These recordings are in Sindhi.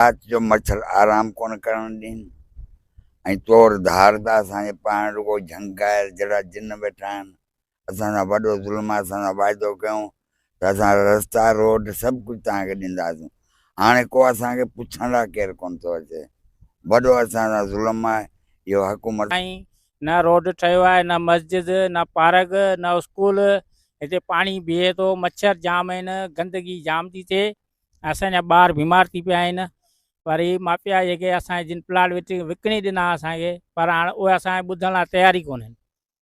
رات جو مڇر آرام ڪونه ڪرڻ ڏين ۽ طور ڌار ته اسان جي پاڻ رڳو جهنگايل جهڙا جن ويٺا آهن. اسان سان وڏو ظلم آهي، اسان سان واعدو ڪيون ته اسان رستا روڊ سڀ ڪجهه توهان کي ڏينداسون. هاڻي ڪو اسان کي پڇڻ لاء ڪير ڪونه ٿو اچي. وڏو اسان سان ظلم آهي اهو حڪومت. سائين نه روڊ ٺهيو آهي نه مسجد نه پارڪ نه اسڪول هتي پاڻي بيهي ٿو مڇر جام آهن گندگي جام ٿي ٿئي اسان جا ٻار بيمار ٿي پيا آهن پر هي مافيا جيڪي اسان جن پلاٽ وڪڻي ڏنا اسان کي پر هاڻ اهي اسان کي ٻڌڻ لاء تيار ئي ڪونهن.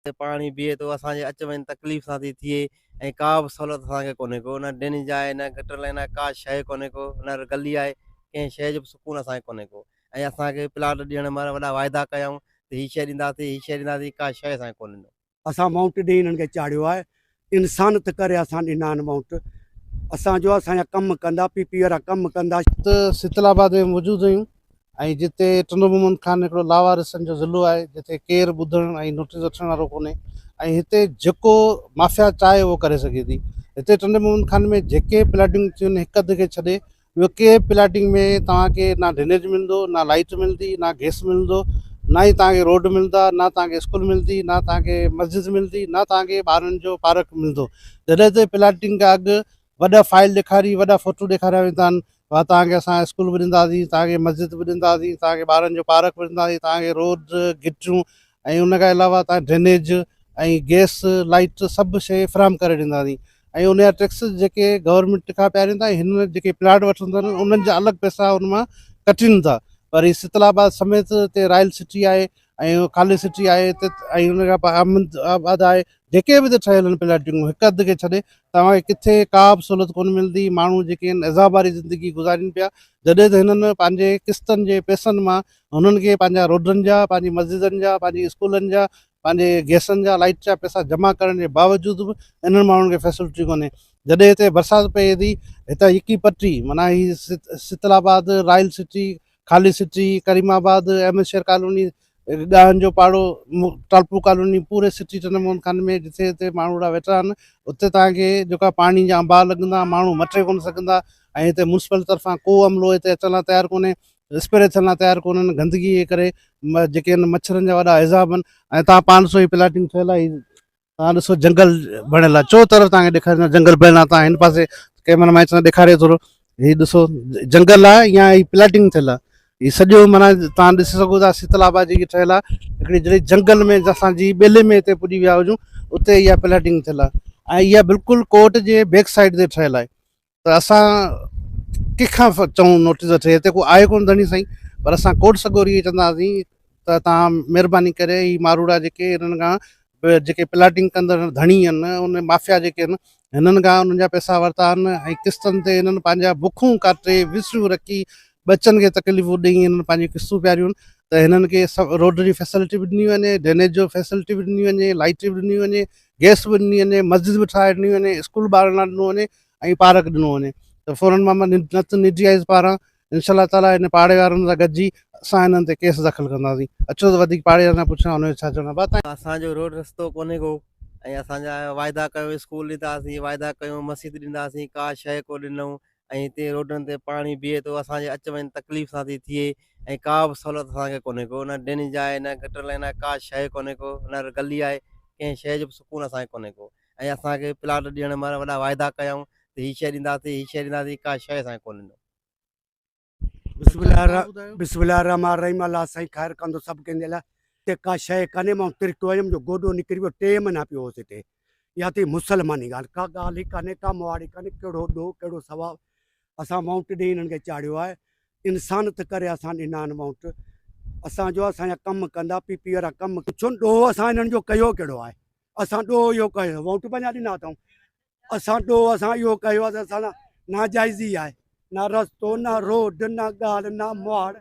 تي پاڻي بيهي ٿو اسان جي اچ وڃ تڪليف سان ٿي ٿئي ۽ ڪا به سهولت اسان کي ڪونهي ڪو نه ڊرينيج آهي نه گٽر لائين آهي ڪا شيء ڪونهي ڪو نه گلي آهي ڪنهن شيء جو به سڪون اسان کي ڪونهي ڪو ۽ اسان کي پلاٽ ڏيڻ مهل وڏا واعدا ڪيائون ته هي شيء ڏينداسين هي شيء ڏينداسين ڪا شيء اسان کي ڪونه ڏنو. اسان وونٽ ڏئي انهن کي چاڙهيو آهي انسانت ڪري اسان ڏنا آهن وونٽ اسان جو اسان جا ڪم ڪندا پي پي وارا ڪم ڪندا. ته ستل آباد ۾ موجود آهيون ۽ جتي ٽنڊو محمد خان هڪڙو لاوارثن جو ضلعو آهي جتي ڪير ٻڌڻ ۽ نوٽيس وٺڻ وارو ڪونهي ۽ هتي جيڪو مافيا چاهي اهو ڪري سگهي ٿي هتي ٽنڊي محمد خان ۾ جيڪي پلاٽنگ ٿيون آهن هڪ اڌ کي ڇڏي ٻيو ڪنهن به پلاٽنگ ۾ توهان کي نه ڊرينيج ملندو نه لائيٽ ملندي نه گئس ملندو نه ئي توهان کي روڊ ملندا نه توهان کي اسڪول ملندي نه توهان کي مسجد ملندي نه توهان کي ٻارن جو پارڪ ملندو جڏهن ته پلاٽنگ کان اڳ وڏا فائل ڏيکاري وڏا فوٽو ڏيکاريا ويندا آهن ڀا توهان کي اسان اسڪول به ڏينداسين توهان کي مسجد به ڏينداسين توهان کي ٻارن جو پارڪ به ڏينداسين توهان کي روڊ گٽريون ۽ ان کان علاوه تان ڊرينيج ۽ گئس لائيٽ سڀ شيء فراهم ڪري ڏينداسين ۽ ان جا ٽيڪس جيڪي گورنمينٽ کان پيارين ٿا ۽ هن جيڪي پلاٽ وٺن ٿا انهن جا الڳ پئسا ان مان ڪٽين ٿا پر هي ستل آباد سميت هتي رائل سٽي آهي ۽ خالي سٽي آهي هتي ۽ ان کان پوء احمد آباد آهي جيڪي به هتي ٺهيل آهن پلاٽيون هڪ اڌ کي ڇڏي توهان کي ڪٿي ڪا به سهولت ڪونه ملندي ماڻهو جيڪي آهن عذاب واري زندگي گذارين پيا جڏهن ته هنن پنهنجي قسطن جي پئسن مان هنن کي پنهنجا روڊن جا، پنهنجي مسجدن جا، پنهنجي اسڪولن جا، پنهنجي گئسن جا، لائيٽ جا پئسا جمع ڪرڻ جي باوجود به انهن ماڻهن کي فيسلٽي ڪونهي. جڏهن هتي برسات پئي ٿي هتان يڪي پٽي معنيٰ هي ستل آباد، رائل سٽي، خالي سٽي، ڪريم آباد، احمد شير ڪالوني، ڳاهن جو پاڙو، ٽالپو ڪالوني، پوري سٽي ٽنڊو محمد خان ۾ جتي جتي ماڻهوڙا ويٺا آهن اتي توهان کي جيڪا پاڻي جا انبار لڳندا، ماڻهو مٽي ڪونه سگهندا ۽ هتي ميونسپل طرفان ڪو عملو هتي اچڻ لاء تيار ڪونهي. اسپري ٿيڻ لاء تيار ڪونهن گندگي جي ڪري جيڪي آهن مڇرن جا وڏا عذاب آهن ۽ توهان پاڻ ڏسو هي پلاٽنگ ٺهيل آهي توهان ڏسو جنگل بڻيل آهي چو طرف توهان کي ڏيکاريندو جنگل بڻيل آهي توهان هن پاسي ڪيمرا مين سان ڏيکاري ٿورو هي ڏسو جنگل آهي يا هي پلاٽنگ ٿيل آهي هي سڄو معنيٰ توهان ڏسي سگهو ٿا شيتل آباد جيڪي ٺهيل آهي هڪڙي جهڙي جنگل ۾ اسان جي ٻيلي ۾ هتي پڄي ويا هجون اتي اها پلاٽنگ ٿيل آهي ۽ اها بلڪل ڪورٽ جي بيڪ سائيڊ تي ٺهيل آهي ته اسان ڪنهن کان چئون نوٽيس وٺي هتي ڪو آهي ڪونه ڌڻي سائين پر اسان ڪورٽ سڳوري کي چونداسين ته توهان مهرباني ڪري هي ماروئڙا جيڪي هنن کان جيڪي پلاٽنگ ڪندڙ ڌڻي آهن ان مافيا جيڪي آهن هنن کان انهن جا پئسا ورتا آهن ۽ قسطن تي هنن پنهنجا بکون ڪاٽي وسيون رکي ٻچن کي تڪليفون ڏئي هنن پنهنجون قسطون پياريون آهن ته هنن کي روڊ جي فيسلٽي به ڏني وڃي ڊرينيج جو فيسلٽي به ڏني وڃي لائٽ به ڏني وڃي گئس به ڏني وڃي مسجد به ٺاهي ڏني وڃي اسڪول ٻارن لاء ڏنو وڃي ۽ پارڪ ڏنو وڃي ته فورن مان نت نجي آئيز پاران انشاء الله تعالي هن پاڙي وارن سان گڏجي اسان هنن تي ڪيس داخل ڪنداسين اچو ته وڌيڪ پاڙي وارن کان پڇون هن جو ڇا چوڻ آهي بات. اسان جو روڊ رستو ڪونهي ڪو ۽ اسان جا واعدا ڪيو اسڪول ڏينداسين واعدا ڪيو مسجد ڏينداسين ڪا شيء ڪو ڏنئون ۽ هتي روڊن تي پاڻي بيهي ٿو اسان جي اچ وڃ تڪليف سان ٿي ٿئي ۽ ڪا به سهولت اسان کي ڪونهي ڪو نه ڊرينيج آهي نه گٽر لائين آهي ڪا شيء ڪونهي ڪو نه گلي آهي ڪنهن شيء جو به سڪون اسان کي ڪونهي ڪو ۽ اسان کي پلاٽ ڏيڻ مهل وڏا واعدا ڪيائون ته هي شيء ڏينداسين هي شيء ڏينداسين ڪا شيء اسان کي ڪونه ڏنو. بسم الله بسم الله الرحمٰن الرحيم الله سائين خير ڪندو سڀ ڪنهن جي لاء هتي ڪا شيء ڪانهي مان ترڪيو آيم جو گوڏو نڪري ويو ٽي مهينا پيو هوس هتي اها ٿي مسلماني ڳالهه ڪا ڳالهه ئي ڪانهي ڪا مهاڙ ئي ڪانهي ڪهڙو ڏوهه ڪهڙو ثواب اسان وونٽ ڏئي هنن کي چاڙهيو آهي انسانيت ڪري اسان ڏنا آهن وونٽ اسان جو اسان جا ڪم ڪندا پي پي وارا ڪم پڇو ڏوهه اسان هنن جو ڪيو ڪهڙو آهي اسان ڏوهه اهو ڪيو ووٽ پنهنجا ڏنا اٿئون اسان ڏوهه اسان اهو ڪيو آهي ته اسان سان ناجائزي آهي نه رستو نه روڊ نه ڳالهه نه مهاڙ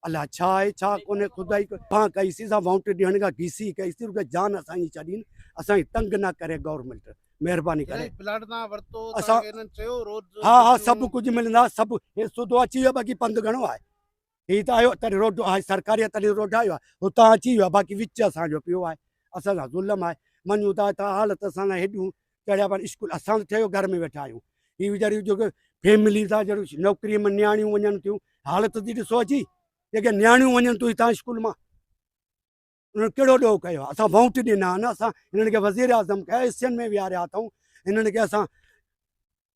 الاء ڇا آهي ڇا ڪونهي خدا ئي پان ڪئي سي اسان ووٽ ڏيڻ کان گيسي ڪئي سي رڳو جان اسان جي ڇڏين اسان کي تنگ نه ڪري گورنمينٽ مهرباني ڪري پلاٽ تان ورتو اسان چيو روڊ ها ها سڀ ڪجهه ملندا سڀ هي سودو اچي ويو باقي پنڌ گهڻو آهي هي ته آيو تڏهن روڊ آهي سرڪاري آهي تڏهن روڊ آيو آهي هتان اچي ويو آهي باقي وچ اسان جو پيو آهي اسان سان ظلم آهي مڃون ٿا ته حالت اسان سان هيڏيون چڙهيا پر اسڪول اسان ته ٺهيو گهر ۾ ويٺا آهيون هي ويچاريون جيڪي فيملي سان جهڙو نوڪري ۾ نياڻيون وڃن ٿيون حالت ٿي ڏسو اچي جيڪي نياڻيون وڃن ٿيون هتان اسڪول مان انهن ڪهڙو ڏوهه ڪيو آهي اسان ووٽ ڏنا آهن اسان هنن کي وزير اعظم کي ايسين ۾ ويهاريا اٿئون هنن کي اسان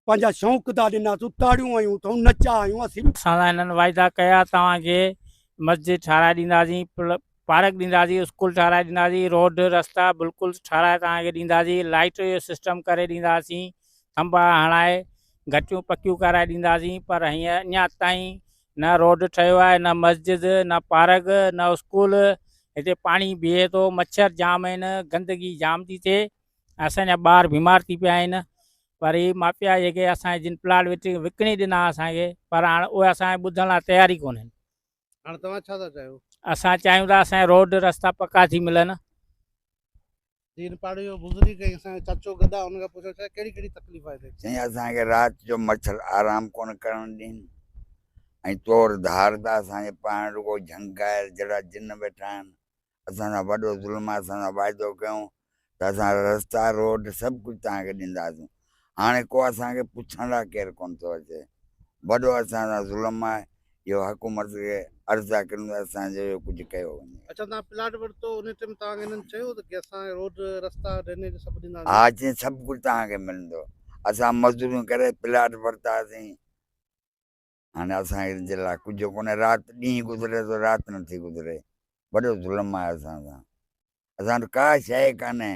پنهنجا شوق ٿا ڏناسون تاڙيون هنيون اٿئون نچا آهيون اسين. اسان سان هنن واعدا ڪيا توهان کي مسجد ٺاهرائي ڏينداسين پارڪ ڏينداسين اسڪول ٺاهرائي ڏينداسين روڊ رستا بلڪل ٺاهرائي توهان کي ڏينداسين لائٽ جو سسٽم ڪري ڏينداسين ٿنڀا هڻائي گهٽيون پڪيون ڪرائي ڏينداسين پر هينئر اڃا تائين نه روڊ ٺهيو آهي نه مسجد نه پارڪ نه اسڪول هتي پاڻي بيهي ٿو مڇر جام آهن گندگي جام ٿي ٿئي اسان جا ٻار بيمار ٿي پيا آهن پر هي مافيا جيڪي اسان جي جن پلاٽ وڪڻي ڏنا اسان کي پر هاڻ اهي اسان کي ٻڌڻ لاء تيار ئي ڪونهن. هاڻ توهان ڇا ٿا چاهيو؟ اسان چاهيون ٿا اسان کي روڊ رستا پڪا ٿي ملن. جي هن پاڙي جو بزرگ ۽ اسان جو چاچو گڏ آهي ان کان پڇو ڇا ڪهڙي ڪهڙي تڪليف آهي هتي؟ سائين اسان کي رات جو مڇر آرام ڪونه ڪرڻ ڏين ۽ طور ڌار ته اسان جي پاڻ رڳو جهنگائر جهڙا جن ويٺا آهن اسان سان وڏو ظلم آهي اسان سان واعدو ڪيون ته اسان رستا روڊ سڀ ڪجهه توهان کي ڏينداسون هاڻي ڪو اسان کي پڇڻ لاء ڪير ڪونه ٿو اچي وڏو اسان سان ظلم آهي اهو حڪومت کي عرض ٿا ڪريون ته اسان جو اهو ڪجهه ڪيو وڃي. اڇا توهان پلاٽ ورتو ان ٽيم توهان کي هنن چيو ته ڪي اسان روڊ رستا ڊرينيج سڀ ڏينداسين. ها چين سڀ ڪجهه توهان کي ملندو اسان مزدوريون ڪري پلاٽ ورتاسين هاڻي اسان جي لاء ڪجهه ڪونهي، رات ڏينهن گذري ٿو رات نٿي گذري، وڏو ظلم آهي اسان سان، اسان وٽ ڪا شيء ڪانهي،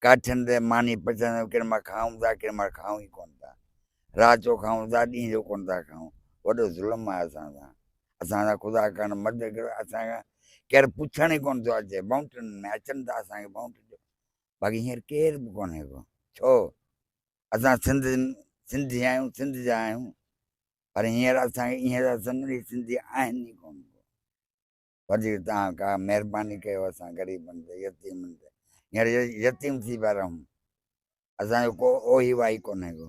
ڪاٺين تي ماني پچندي ڪنهن مهل کائون ٿا ڪنهن مهل کائون ئي ڪونه ٿا، رات جو کائون ٿا ڏينهن جو ڪونه ٿا کائون، وڏو ظلم آهي اسان سان، اسان سان خدا ڪرڻ مدد ڪري، اسان کان ڪير پڇڻ ئي ڪونه ٿو اچي، بائونڊرين ۾ اچن ٿا اسان کي بائونڊري ڏيو، باقي هينئر ڪير به ڪونهي ڪو، ڇو؟ اسان سنڌ سنڌي آهيون سنڌ جا آهيون پر هينئر اسان کي ائين ٿا سمجهن هي سنڌي آهن ئي ڪونه ڪو وڌيڪ توهان ڪا مهرباني ڪيو اسان غريبن تي يتيمن تي هينئر يتيم ٿي پيا رهون اسان جو ڪو اوهي واهي ڪونهي ڪو.